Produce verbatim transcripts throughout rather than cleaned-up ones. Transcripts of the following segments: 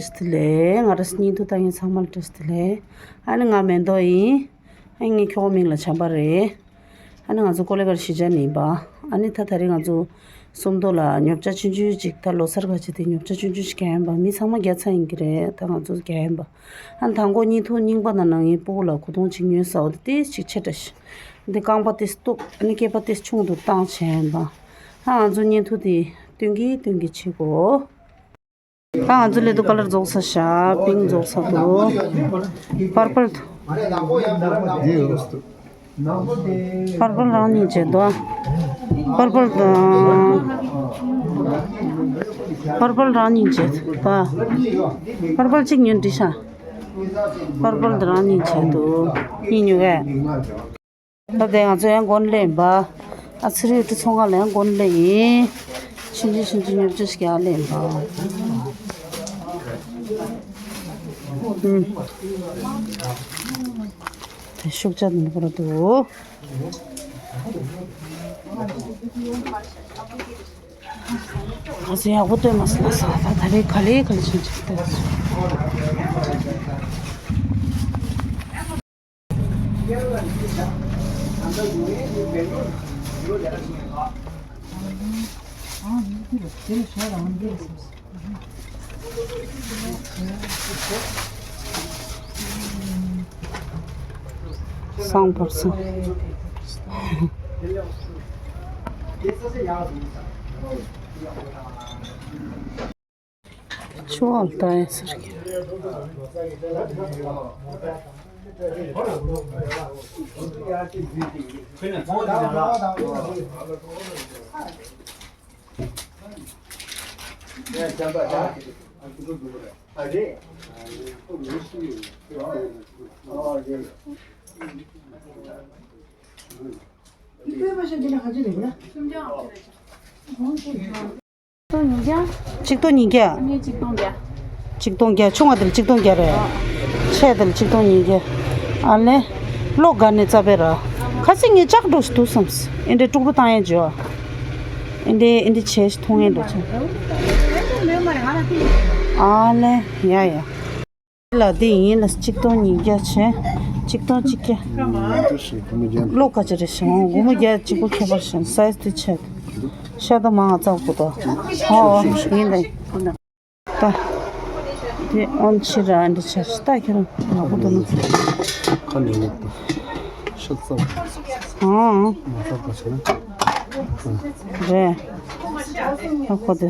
བཀྲ་ཤིས་བདེ་ལེགས། ང་རང་བརྙན་ཐུང་ལྟ་མཁན་ཚང་མ་ལ་བཀྲ་ཤིས་བདེ་ལེགས། ཨ་ནི་ང་མེ་ཏོག་ཡིན། ཨ་ནི་ངའི་ཁྱོ་ག་མིང་ལ་བྱམས་པ་རེད། ཨ་ནི་ང་ཚོ་ཀོ་ལེ་གར་གཞིས་ཆགས་ནས་ཡིན་པ། ཨ་ནི་ད་ད་རེས་ང་ཚོ་སུམ་མདོ་ལ་ཉོ་ཆ་ཆུང་ཆུང་ཅིག་ད་ལོ་གསར་ག་ཅིག་དེ་ཉོ་ཆ་ཆུང་ཆུང་ཞིག་གྱོན་པ། མི་ཚང་མ་རྒྱགས་ཚ་ཡིན་གྱི་རེད། ད་ང་ཚོ་གྱོན་པ། ཨ་ནི་དང་པོ་བརྙན་ཐུང་རྙིང་པ་ནང་ན་ངའི་སྤུ་གུ་ལ་གོས་ཐུང་ཅིག་ཉོས་ཟེར་བ་དེ་ཏིས་ཅིག་ཆེ་དྲགས་ཤག་འདི་རྐང་པ་ཏིས་སྟུག་ཨ་ནི་སྐེད་པ་ཏིས་ཆུང་དུ་བཏང་བྱས་ཡིན་པ། ཨ་ང་ཚོ་བརྙན་ཐུང་དེ་སྟོན་གྱི་སྟོན་གྱི་བྱེད་དགོས། ད་ང་ཚོ་སླེབས་དུས་ཀ་ལར་རྫོགས་ཚར་ཤག་པིང་རྫོགས་ཚར་འདུག་པར་པལ། པར་པལ་རང་ཉིད་བྱས་འདུག་པར་པལ་དང་། པར་པལ་རང་ཉིད་བྱས་འདུག་པར་པལ་གཅིག་ཉོས་འགྲིག་ཤག་པར་པལ་དེ་རང་ཉིད་བྱས་འདུག་གཉིས་ཉོ་གས། ད་དེ་ང་ཚོ་ཡང་དགོན་ལེན་པ། ཨ་ཚེ་རིང་ཁྲི་ཚོང་ཁང་ལ་ཡང་དགོན་ལེན་ཡིན། ཆུང་ཆུང་ཆུང་ཆུང་ཉོ་ཆ་ཞིག་ཡང་ལེན་པ། ཨུམ། དེ་ཤུགས་ཆ་དུ་འཁོར་འདུག་ང་ཚོ་ཡག་པོ་སྟོན་མ་སོང་ས། ད་ད་རེས་ག་ལེ་ག་ལེ་ཆུང་ཆུང་སྟོན། སང་བར་སང་། ཆུ་བ་ལྟ་ཡ་ཟེར་གི། གཅིག་སྟོང་ཉིས་བརྒྱ། གཅིག་སྟོང་བརྒྱ། གཅིག་སྟོང་བརྒྱ། ཆུང་བ་དེ་ལ་གཅིག་སྟོང་བརྒྱ་རེད། ཆེ་དེ་ལ་གཅིག་སྟོང་ཉིས་བརྒྱ། ཨ་ལེ། གློག་ག་ནས་རྩ་བའི་ར། ཁ་སང་ངས་ལྕགས་སྒྲོག་ཞིག་འདུག་བསམས། ཨེ་འདྲའི་དཀྲུག་པོ་བཏང་ཡས་འཇོ། ཨེ་འདྲའི་ཨེ་འདྲའི་བྱས་ཤིག་མཐོང་ཡས་འགྲོ་ཆུང་། ཨ་ལེ། ཡ་ཡ། ལ་འདི་ཡིན་ལ་གཅིག་སྟོང་ཉིས་བརྒྱ་བྱས། གཅིག་སྟོང་གཅིག་བརྒྱ། གློག་ག་ཅི་རེད་ཞང་སྒོར་མོ་བརྒྱ་གཅིག་པོ་ཁྱད་པར་ཞང་སའི་ཛི་དེ་ཆད། ཤ་ད་མང་ཙག་པོ་ད། ཨོ་ཡིན་ད་ཡིན་ད། དེ་ཨོན་ཕྱི་ར་འདི་ཆ་ཤི་ད་ཁྱེད་རང་ལག་པོ་དུ་ནི། ཁ་ནས་ལོག་ཏུ། ཤ་ཙག་ཨང་། མ་ཙག་པ་བྱས་ན། རེད། ཨ་ཁོ་དེ་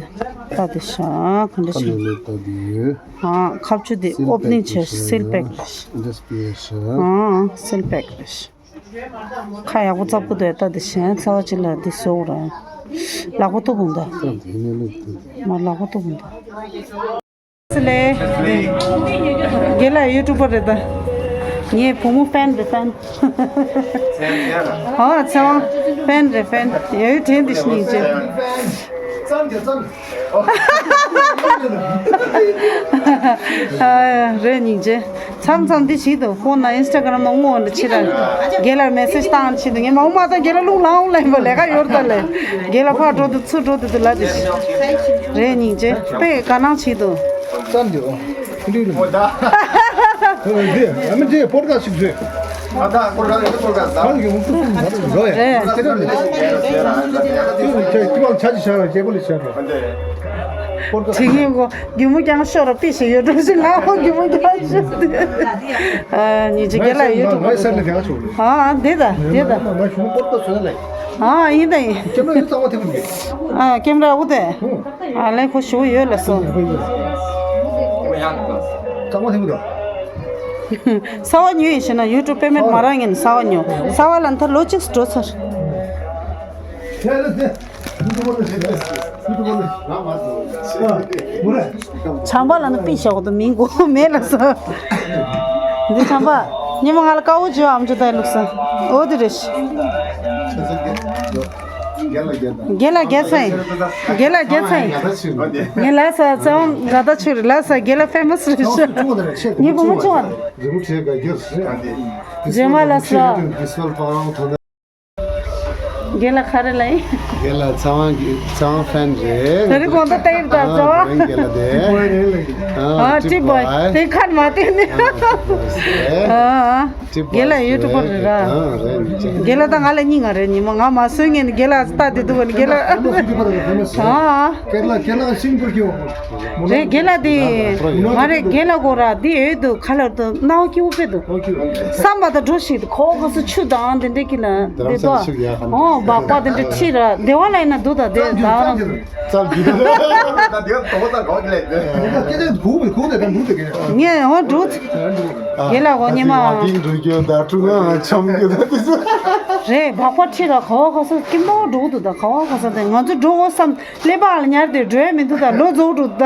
ད་དེ་ཤ་ག་འདྲ་ཁ་ནས་ཤ། ལོག་ད་དེ་ཡོད། ཨང་། ཁ་ཆུ་དེ་ཨོབ་ནིང་བྱས་སིལ་པེག་རེད། འདི་སྤེ་ཤ། ཨང་། སིལ་པེག་རེད། ཁ་ཡག་པོ་ཙག་པོ་འདུག་ད་དེ་གཞན་རྩ་བ་གཅིག་ལ་འདི་བཟོ་ར། ལག་པ་ཐུབ་འདུག་ད་དེ་ནས་ལོག་ཏུ། མ་ལག་པ་ཐུབ་འདུག་སི་ལེ། རྒན་ལགས་ཡུ་ཊུབ་པར་རེད་ད། ངའི་བུ་མོ་ཕེན་རེད་ཕེན། ཨོ་ཚེ་དབང་ཕེན་རེད་ཕེན། ཡ་ཡུ་དྲན་དེ་ཤི་ནིང་ཅེ། རེད་སྙིང་རྗེ། མཚམས་མཚམས་འདི་བྱེད་དུ་ཁོང་ན་ཨིན་སི་ཊ་གྷ་རམ་ནང་ངོ་འདྲ་ཕྱི་ར། རྒན་ལགས་མེ་སེ་ཇི་བཏང་བྱེད་དུ་ངས་མ་འོ་མ་དང་རྒན་ལགས་རླུང་ལངས་ལངས་པ་ལས་ཀ་ཡོད་ད་ལས། རྒན་ལགས་ཕར་འགྲོ་དུ་ཚུར་འགྲོ་དུ་དུ་ལ་དེ་བྱེད། རེད་སྙིང་རྗེ་དཔེ་དགའ་སྣང་བྱེད་དུ། ཙམ་འདི་འོ། འདི་རེད། འདི་ཨ་མི་འདི་པོ་ཌི་ཀ་སི་ཊི་ཞིག་བཟོས། ཨ་ད་ཁོ་རང་ལ་ཁོ་རང་ད། ཁ་ཡོང་ཐུབ་ཐུབ་མ་རེད་འགྲོ་ཡ། རེད། ཁྱེད་རང་ལས། ཁྱེད་རང་ལས་ཁྱེད་རང་ལས་ཁྱེད་རང་ལས། དྲི་ངན་གོ་རྒྱུ་མོ་ཀྱང་ཤོར་ར་པི་ཤི་ཡོད་འགྲོ་ཞིག་ང་ཧོ་རྒྱུ་མོ་ཀྱང་ཤོར་ཏེ། ཨ་ཉི་ཅི་རྒན་ལགས་ཡོད་འགྲོ། ང་ས་ནས་དེ་ག་ཆོག་རེད། ཨ་ཨ་དེ་ད་དེ་ད། ང་ཞུ་པོ་ཏོ་བཟོས་ན་ལས། ཨ་ཡིན་ད་ཡིན། ཁྱེད་རང་ཡོད་ཚང་མ་དེ་ག་འདི། ཨ་ཀེམ་ར་འུ་དེ། ཨ་ལས་ཁོ་ཞུ་ཡོད་ལ་སོ། ཚང་མ་དེ་ག་འདི། ས་བ་ཉོས་ཡིན་ཞེ་ན་ཡུ་ཊུབ་པེ་མེན་མ་རག་ངན་ས་བ་ཉོ། ས་བ་ལ་མཐར་ལོ་གཅིག་འགྲོ་ཚར། བྱམས་པ་ལ་ནི་པི་ཤ་འོ་དོ་མིང་གོ་མེད་ལ་ས། འདི་བྱམས་པ། ཉི་མ་ང་ལ་དཀའ་བོ་བྱོས་ཨམ་ཅོག་ལྟ་ཡི་ལུགས་ས། འོ་དེ་རེད། རྒན་ལགས་རྒྱལ་ཚ་ཡིན། རྒན་ལགས་རྒྱལ་ཚ་ཡིན། ངས་ལ་ས་ཚ་བང་ག་ད་ཆུ་རེད་ལ་ས་རྒན་ལགས་ཕེ་མ་སི་རེད་ཤ། ངའི་བུ་མོ་ཆུང་བ་རེད། རྗེས་མ་ལ་ས། རྒན་ལགས་ག་རེ་ལབ་ཡིན། རྒན་ལགས་ཚེ་དབང་གི་ཚེ་དབང་ཕན་རེད། ད་རེས་དགོང་དག་ལྟ་ཡིར་ད་ཚེ་དབང་། རྒན་ལགས་དེ། ཨ་ཀྲི་བོའི་དེ་ཁ་མ་བསྟན་ནས། ཨ་རྒན་ལགས་ཡུ་ཊུབ་པར་རེད་ར། རྒན་ལགས་ད་ང་ལ་སྙིང་ང་རེད། ཉི་མ་ང་མ་སོན་ངེས་ནས་རྒན་ལགས་ལྟ་དེ་འདུག་ག་ནི་རྒན་ལགས། ཨ་རྒན་ལགས་རྒན་ལགས་ཤིང་བུར་སྐྱེ་བ། རེད་རྒན་ལགས་དེ། མ་རེད་རྒན་ལགས་གོ་ར་དེ་ཡོད་འདུག་ཁ་ལར་དུ་སྣང་བ་སྐྱིད་པོ་དཔེ་འདུག་བསམ་པ་དང་འགྲོ་ཞིག་ཁོ་ག་སུ་ཆུ་དང་དེ་འདྲས་ཀྱི་ལ་དེ་དོ། ཨོ་སྦག་སྦག་དེ་འདྲས་ཁྲིད་ར་བདེ་བ་ལ་ཡིན་ན་འདུག་ད་དེ་ད། ཙམ་གྱིས། ད་དེ་དོ་ཙམ་གོ་གི་ལས་དེ། ངས་ཨོ་འགྲོ། རྒན་ལགས་གོ་ཉི་མ། ཝ་ཀིང་འགྲོ་རྒྱུ་ད་ཀྲུང་དབྱང་འཆམ་རྒྱུ་ད་དེ་ཚོ། རེད་སྦག་སྦག་ཁྲིད་ར་ག་བ་ག་ས་སྐྱིད་པོ་འགྲོ་གི་འདུག་ད་ག་བ་ག་ས་དེ་ང་ཚོ་འགྲོ་འོ་བསམ་ཀླད་པ་ལ་ཉར་དེ་འགྲོ་ཡ་མི་འདུག་ད་ལོ་རྫོགས་འགྲོ་ད།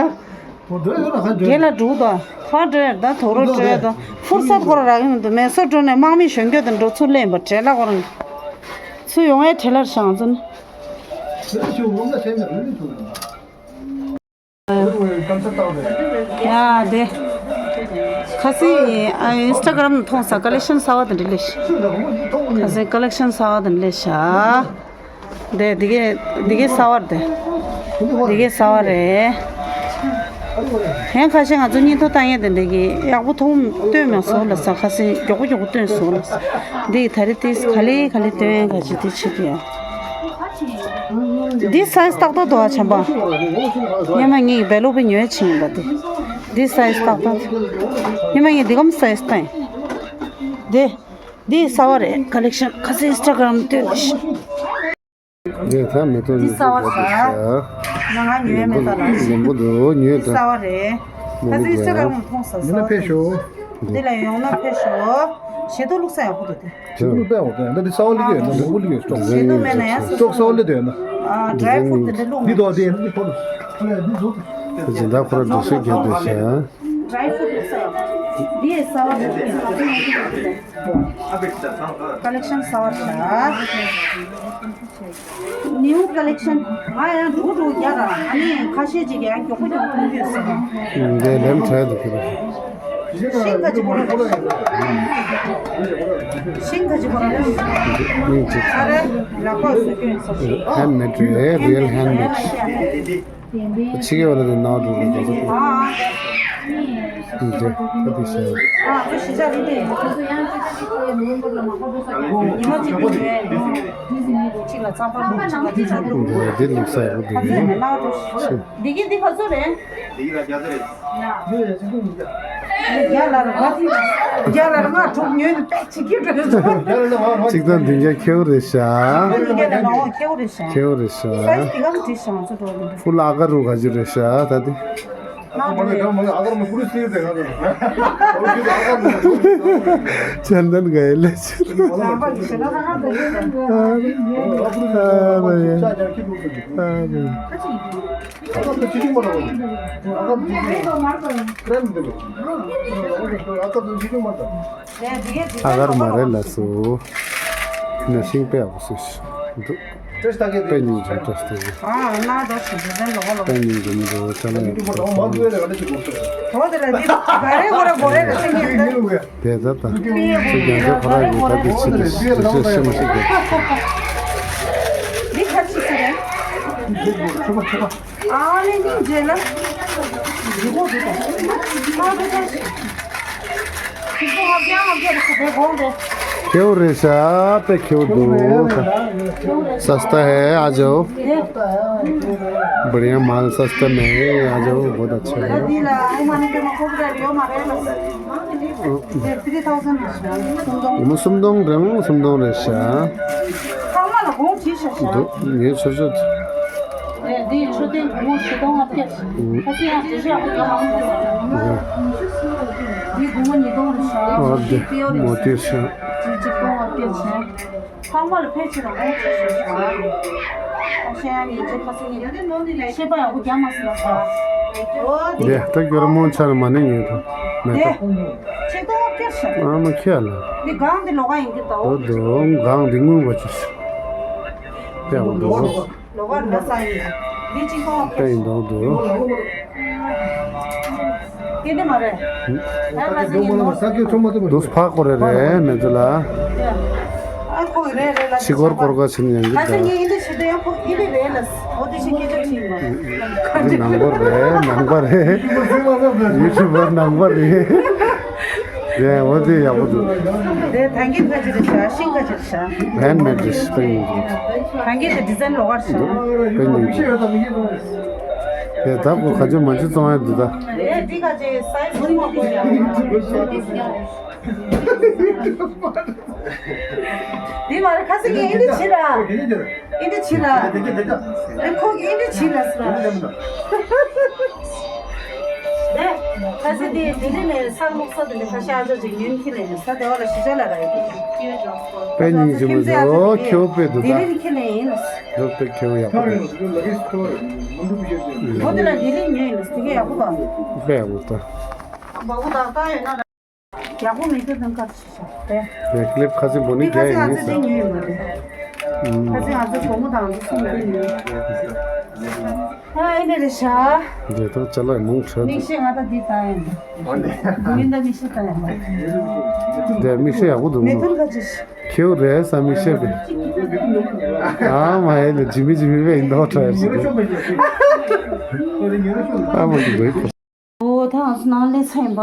རྒན་ལགས་འགྲོ་ད་ཕར་འགྲོ་ཡ་ད་དོ་རོ་འགྲོ་ཡ་ད་ཧྥུར་སད་ཁོ་ར་རག་གི་མི་འདུག་མེ་སོར་འགྲོ་ནས་དམག་མི་གཞོན་སྐྱོ་དང་འགྲོ་ཚུར་སླེབས་པ་བྲེལ་ལ་ཁོ་རང་། ཚུར་ཡོང་ཡ་བྲེལ་ལ་ཤང་ཚོ་ནི། ཡ་དེ། ཁ་སང་ཨ་ཨིན་སི་ཊ་གྷ་རམ་མཐོང་ས་ཀ་ལེག་ཤན་གསར་བ་དེ་འདྲ་སླེབས་ཤག་ཁ་སང་ཀ་ལེག་ཤན་གསར་བ་དེ་འདྲ་སླེབས་ཤག་དེ་དེ་གའི་དེ་གའི་གསར་བ་རེད། དེ་གའི་གསར་བ་རེད། ཧན་ཁ་ཤས་ང་ཚོ་སྙིང་ཐོ་བཏང་ཡས་དེ་འདྲ་གི་ཡག་པོ་མཐོང་སྟོན་མ་སོང་ལ་ས། ཁ་སང་མགྱོགས་པོ་མགྱོགས་པོ་སྟོན་སོང་ལ་ས། འདི་ཡི་ད་རེས་དེ་ག་ལེ་ག་ལེ་སྟོན་ཡས་ག་ཅི་དེ་བྱེད་དུ་ཡ། འདི་སའི་ཛི་ཏག་ཏག་འདུག་ཨ་ཆམ་པ། སྔོན་མ་ངས་བེ་ལོ་པའི་ཉོས་ཕྱིན་ཡིན་པ་དེ། འདི་སའི་ཛི་ཏག་ཏག་སྔོན་མ་ངས་འདི་གམ་སའི་ཛི་བཏང་ཡིན། དེ། འདི་གསར་བ་རེད་ཀ་ལེག་ཤན་ཁ་སང་ཨིན་སི་ཊ་གྷ་རམ་སྟོན་ནས་ཤི། འདི་ད་མེ་ཏོག་འདི་གསར་བ་རེད་ཤག་ང་ང་ཉོས་མེད་ད་ལ། ལེམ་བུ་འདུག་ཉོས་ད། གསར་བ་རེད། ཁ་སང་ཨིན་སི་ཊ་གྷ་རམ་མཐོང་ས་གསར་བ་རེད། འདི་ལ་ཡོང་ན་ཕེབས་ཤོག་ཞེ་ཏོག་བླུགས་ས་ཡག་པོ་འདུག་དེ། ཞེ་ཏོག་བླུགས་ས་ཡག་པོ་འདུག་འདི་གསར་བ་ལི་གི་ཡོད་ན་ལེམ་བུ་ལི་གི་ཡོད་སྟོང་། ཞེ་ཏོག་མེད་ན་ཡང་སོ་སོ་སོག་ལི་དེ་ཡོད་ན། ཌ་རའི་ཕུ་རུ་ཊི་དེ་འདྲ་བླུགས་མེད། འདི་དོ་དེ་འདི་ཕོ་ལ། འདི་ཟོ། དེ་སྦྱིན་བདག་ཁོ་ར་འགྲོ་ཤེས་རྒྱག་འདོད་ཤག་ཌ་རའི་ཕུ་རུ་ཊི་བླུགས་ས་ཡག་པོ་འདི་གསར་བ་འདུག་ཀ་ལེག་ཤན་གསར་བ་རེད་ཤག་ནིའུ་ཀ་ལེག་ཤན། ང་ཡང་འགྲོ་འགྲོ་རྒྱག་ར། ཨ་ནི་ཁ་ཤས་ཅིག་ཡང་མགྱོགས་པོ་མགྱོགས་པོ་ཐོན་གྱི་ཡོད་ཟེར་བ། འདི་ལེམ་ཁྲལ་འདུག་ཁྱོད་ར། ཤིང་ཁ་ཅིག་ཁོ་ར། ཤིང་ཁ་ཅིག་ཁོ་ར། ཨ་རེ་ལག་པ་བཟོ་སྐྱོན་ཟེར་ཞིག་ཧེན་མེད་རེད། རི་ཡལ་ཧེན་མེད། ཕྱི་རྒྱལ་བ་ལ་དེ་ནང་འགྲོ་དགོས་ཟེར། འདི་ད་དེ་ཤེས། ཨ་ཚོ་ཤི་ཤ་རི་དེ་ཡིན་ན་ཅིག་གི་ཉོས་ཡོད། ཅིག་ལ་རྩམ་པ་ལུག་ཅིག་ལ་དེ་ཚོ་ལུག་འདི་ལུག་ས་ཡག་པོ་འདུག་ཁ་ཚོད་མེད་ལག་འགྲོ་ཤི། འདི་གི་འདི་ཁ་ཚོད་རེད། འདི་གི་ལ་རྒྱ་ཚ་རེད། རྒྱ་ལ་ར་རྒྱ་ལ་ར་ང་གྲོགས་ཉོས་ནས་པེག་ཅིག་གི་འགྲོ་ཡོད། གཅིག་དང་བདུན་བརྒྱ་ཁེའུ་རེད་ཤག་ཁེའུ་རེད་ཤག་ཁེའུ་རེད་ཤག་ཕུ་ལ་ཨ་ག་རུ་ག་ཅི་རེད་ཤག་ད་དེ། ཅན་དན་ག་ཡེ་ལེ་ཅི། ཨ་གར་མ་རེད་ལ་སོ། ན་ཤིང་པའི་ཨ་བུ་སུ་འདུག་དཔེ་ཉིན་ཅིག་བཀྲ་ཤིས་བདེ་ལེགས། དཔེ་ཉིན་ཅིག་མི་འགྲོ་བ་ཅ་ལག་ཡོད་པ་དང་། དེ་ད་ལྟ་ཚོ་རྒྱང་ཚོ་ཁོ་རང་གི་ད་འདི་ཕྱི་འདི་ཤི་མ་ཤི་གི། ཁེའུ་རེད་ཤག་དཔེ་ཁེའུ་འདུག सस्ता है, आ जाओ। बढ़िया माल सस्ता में है, आ जाओ, बहुत अच्छा है। སུམ་སྟོང་རེད་མོ། སུམ་སྟོང་རེད་ཤག་འདུག་ངས་ཆོ་ཆོ། འདི་ཆོ་ལྡན་སྒོར་མོ་བཞི་སྟོང་ལྔ་བརྒྱ། ཁ་སང་ཡང་འདི་ཆོ་ཡག་པོ་ཡོད་མ་རེད། འདི་སྒོར་མོ་ཉིས་སྟོང་རེད་ཤག་འདི་པིའོ་རེད་ཤག་འདི་གཅིག་སྟོང་ལྔ་བརྒྱ་བྱས། ཚང་མ་ལ་ཕལ་ཆེར་རང་དབང་ཆེ་ཤོས་ཤག་ཁ་ཤས་ཡང་ཉིན་རྗེས་ཁ་སང་ཉིན་ཤེས་པ་ཡག་པོ་རྒྱག་མ་སོང་ལ་ཤག་འདི་ད་སྐྱོར་མོ་ཆ་ནས་མ་ནི་ཉོས་ཐུབ་མེད་ད། ཆིག་སྟོང་ལྔ་བརྒྱ་ཤག་ཨ་མ་ཁྱེད་ལ། འདི་གང་འདི་ལོགས་ཀ་ཡིན་གྱི་ད། འོ་འདུག་གང་འདི་དངུལ་བ་ཅིག་ཡག་པོ་འདུག་ལོ་བར་འདྲ་ས་ཡིན། འདི་གཅིག་སྟོང་ལྔ་བརྒྱ། ཡིན་འདུག་འདུག་སྐྱེ་འདི་མ་རེད། ད་ང་ཚོ་ཉིན་མོ། འདུག་ཕག་གོ་རེ་རེད་མེ་ཚོ་ལ། ཨ་ ཁོ་གི་རེད་རེད་ལ། ཕྱི་སྐོར་སྐོར་ག་ཕྱིན་ཡང་གི་ཁ་སང་ད། ངས་ཡིན་འདི་བྱེད་དུས་ཡང་ཁོ་ཡིན་འདི་རེད་ལ། འོ་དེ་ཕྱི་སྐད་ཆ་དྲིས་མ། འདི་ནང་པ་རེད། ནང་པ་རེད། ཡུ་ཊུབ་པར་ནང་པ་རེད། ཡ་འོ་དེ་ཡག་པོ་འདུག་དེ་ཐང་གི་ཁ་ཅིག་རེད་ཤག་ཤིང་ཁ་ཅིག་རེད་ཤག་ཧན་མེད་རེད་ཤག་དཔེ་ཡིན་འདུག་ཐང་གི་དེ་ཌི་ཛའིན་ལོགས་ཀར་ཤག་དཔེ་ཡིན་འདུག་དེ་ད་ཁོ་ག་ཅི་མ་ཅི་བཙོང་ཡ་འདུག་ད། དེ་འདི་ཁ་ཅིག་སའི་ཛི་མང་པོ་ཡ། འདི་མ་རེད། ཁ་སང་གི་ཨིན་འདི་བྱེད་ར། ཨིན་འདི་བྱེད་ར། ཨེ་ཁོ་གི་ཨིན་འདི་བྱེད་ར་ཟེར་ར། ཁ་སང་དེ་ལྡི་ལི་ནས་ས་སློག་ས་དེ་ནས་ཁ་ཤས་ཨ་ཅག་ཅིག་ཉོས་ཁྱེར་ནས་ས་དེ་བ་ལ་གཞིས་ཆགས་ལ་ར་ཡོད། དཔེ་སྙིང་རྗེ་མོ་ཟེར། ཨོ་ཁྱེའུ་དཔེ་འདུག་ད། ལྡི་ལི་ནས་ཁྱེར་ནས་ཡིན། ལོ་དཔེ་ཁྱེའུ་ཡག་པོ་འདུག་ཁོ་དེ་ལ་ལྡི་ལི་ཉོས་ཡིན། དེ་ག་ཡག་པོ་དང་། དཔེ་ཡག་པོ་འདུག་ད། འབའ་ཁུག་དག་དག་ཡོད་ན་ར། ཡག་པོ་མེད་དུས་དང་ཁ་ཆེ་ཤག་པས། དེ་ཀླིབ་ཁ་སིག་པོ་ནི་རྒྱ་ཡིན་ས། ཁ་སང་ང་ཚོ་ཉོས་ཡོད་མ་རེད། ཁ་སང་ང་ཚོ་བུ་མོ་དང་ཚོ་གསུམ་དེ་ཉོས། ཨ་ཨེ་འདྲ་རེད་ཤག་འདི་ཐོག་ཅ་ལག་མང་དྲགས་མིག་འདུག་ཤེལ་ང་ད་འདི་ད་ཡིན། མིན་ད་མིག་ཤེལ་ད་ཡིན། འདི་མིག་ཤེལ་ཡག་པོ་འདུག་མེ་ཐོན་ཁ་ཆེ་ཤག་ཁྱེའུ་རེད་ས་མིག་ཤེལ་པས། ཨ་མ་ཡེ་ལ་ཇི་མི་ཇི་མི་བས་ཡིན་མདོག་ཁྲ་ཡ་ཞིག་འདུག་ཨ་མ་གི་འདུག་འོ་ད་ང་ཚོ་ནང་ལས་ཚན་པ་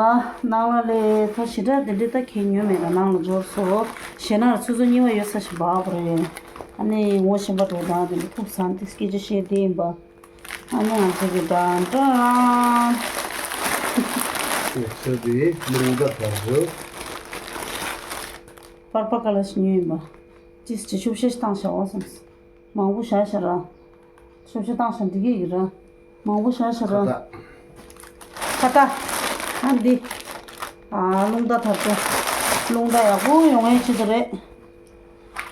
ནང་ལ་ལས་ད་ཞེ་དྲག་དེ་འདྲའི་ད་ཁྱེད་ཉོས་མེད་ལ་ནང་ལ་འབྱོར་སོ། ཞེ་ན་ཆུ་ཚོད་གཉིས་པ་ཡོད་ས་ཞིག་འབག་པ་རེད། ཨ་ནི་ངོ་ཤེས་པ་འགྲོ་དང་དེ་འདྲ་ཐུག་སང་དེ་སྐད་ཆ་བཤད་དེ་ཡིན་པ། ཨ་ནི་ང་ཚོ་གི་འདྲ་འདྲ། ཡོད་ས་དེ་མི་རུང་ད་བར་འགྲོ། པར་པ་ཀ་ལ་ཞིག་ཉོས་ཡིན་པ། ཅིས་ཅི་ཤུབ་ཤེས་བཏང་བྱ་བ་བསམས། མང་པོ་བཞག་ཤ་ར། ཤོབ་ཤོབ་བཏང་ཤ་འགྲིག་གི་ཡིན་ར། མང་པོ་བཞག་ཤ་ར། ཁ་བཏགས། ཁ་བཏགས། ཨ་འདི། ཨ་རླུང་རྟ་དར་ཏོ། རླུང་རྟ་ཡག་པོ་ཡོང་ཡས་ཆེད་དུ་རེད།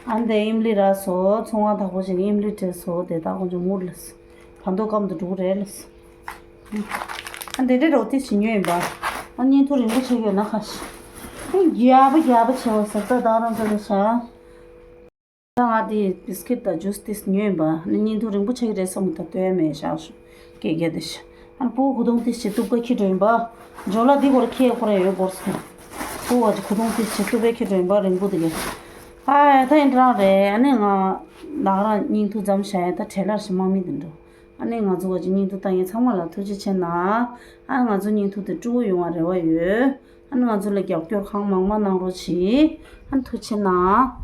ཨ་འདི་ཨིམ་ལི་ར་སོ་ཚོང་བ་དག་པོ་ཞིག་ཨིམ་ལི་སྤྲད་སོ་དེ་དག་ཁོང་ཚོ་ངུར་ལ་སོ། བར་དོ་སྐམ་དུ་འགྲོ་གི་རེད་ལ་སོ། ཨ་འདི་འདྲའི་རོ་ཏི་ཞིག་ཉོས་ཡིན་པ། ཨ་བརྙན་ཐུང་རིང་པོ་ཆགས་ཡོད་ན་ཁ་ཤས། ཨ་རྒྱ་པ་རྒྱ་པ་བྱེད་པ་ཟེར་ད་དག་རང་ཚོ་ལ་ཤ། ད་ང་དེ་བིས་ཀིཊ་དང་ཇུས་དེ་ཉོས་ཡིན་པ། ནི་བརྙན་ཐུང་རིང་པོ་ཆགས་ཀྱི་རེད་བསམ་གི་ད་ལྟོས་མེད་བཞག་ཤོག་སྐད་རྒྱག་དེ་ཤ། ཨ་ནི་ཕྲུ་གུ་གུ་དུང་ཏིས་བྱེད་ཐུབ་ཀ་ཁྱི་འགྲོ་ཡིན་པ། ཇོ་ལ་འདི་སྐོར་ཁྱི་ཁོ་ར་ཡོད་སྐོར་སོང་། ཕྲུ་གུ་གུ་དུང་ཏིས་བྱེད་ཐུབ་པའི་ཁྱི་འགྲོ་ཡིན་པ་རིང་པོ་དེ་གས། ཨ་ད་ཡིན་རང་རེད། ཨ་ནི་ང་ད་ག་རང་བརྙན་ཐུང་མཚམས་བཞག་ཡ་ད་བྲེལ་ལར་ཞིག་དམག་མི་དེ་འགྲོ། ཨ་ནི་ང་ཚོ་བ་ཅིག་བརྙན་ཐུང་ལྟ་མཁན་ཚང་མ་ལ་ཐུགས་རྗེ་ཆེ་གནང་། ཨ་ང་ཚོ་བརྙན་ཐུང་དེ་སྤྲོ་པོ་ཡོང་བ་རེ་བ་ཡོད། ཨ་ནི་ང་ཚོ་ལ་རྒྱབ་སྐྱོར་གང་མང་མང་གནང་རོགས་གྱིས། ཨ་ནི་ཐུགས་རྗེ་ཆེ་གནང་།